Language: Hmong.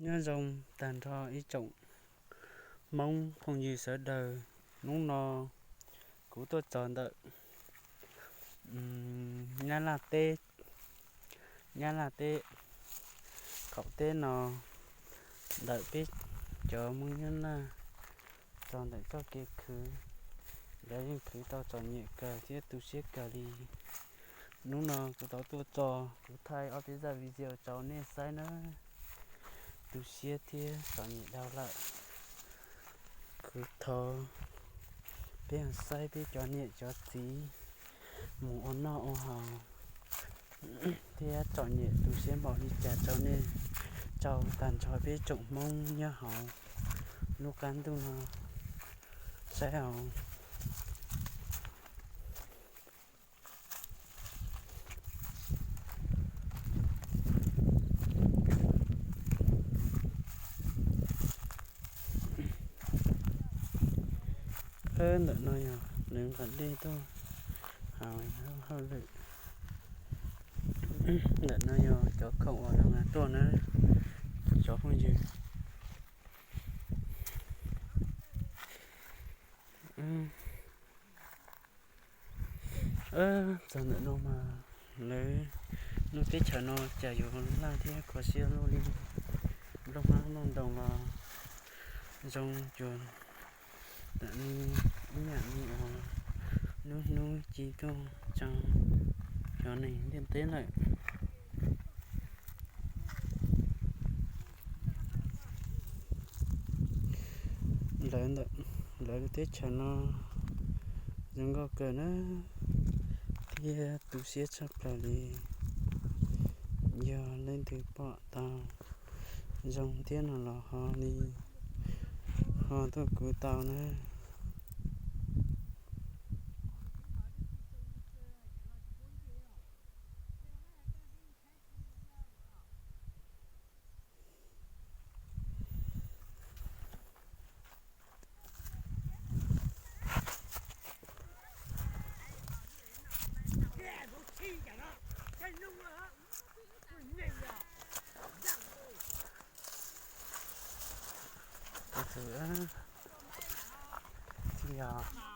Nyob zoo tag nrho ib tsoom Hmoob phooj ywg sawv daws. Hnub no kuv tuaj txog ntawm Nyab Laj teb, Nyab Laj teb, qaum teb no ntawm peb cov Hmoob Nyab Laj, txog ntawm txoj kev khwv, lawv yeej khwv tau txom nyem kawg thiab tu siab kawg li. Hnub no kuv tau tuaj txog, kuv thaij ob peb zaj video rau nej saib nawb. Tu siab thiab txom nyem dhau lawm. Kuv thov peb saib peb cov niam cov txiv mus ua noj ua haus thiab txom nyem tu siab npaum li cas rau nej, rau tag nrho peb tsoom Hmoob nyob hauv lub qab ntuj no saib os. Ntawm no yog lawv nqa dej tuaj hauv hauj lwm. Ntawm no yog cov khoom uas lawv nqa tuaj na, cov phooj ywg. Txog ntawm no mas lawv lub teb chaws no cas yuav laj thiab kho siab luaj li. Nplooj hmab nplooj ntoos los zoo cuag tam ib yam li uas lub hnub ci tuaj tso cov neeg ntiaj teb lawm. Lawv, lawv lub teb chaws no zoo nkauj kawg na, thiab tu siab tshaj plaws li. Yog leej twg pom tau zoo thiab no los ho li ho tuaj kuv tau na. Tus twg, tus yog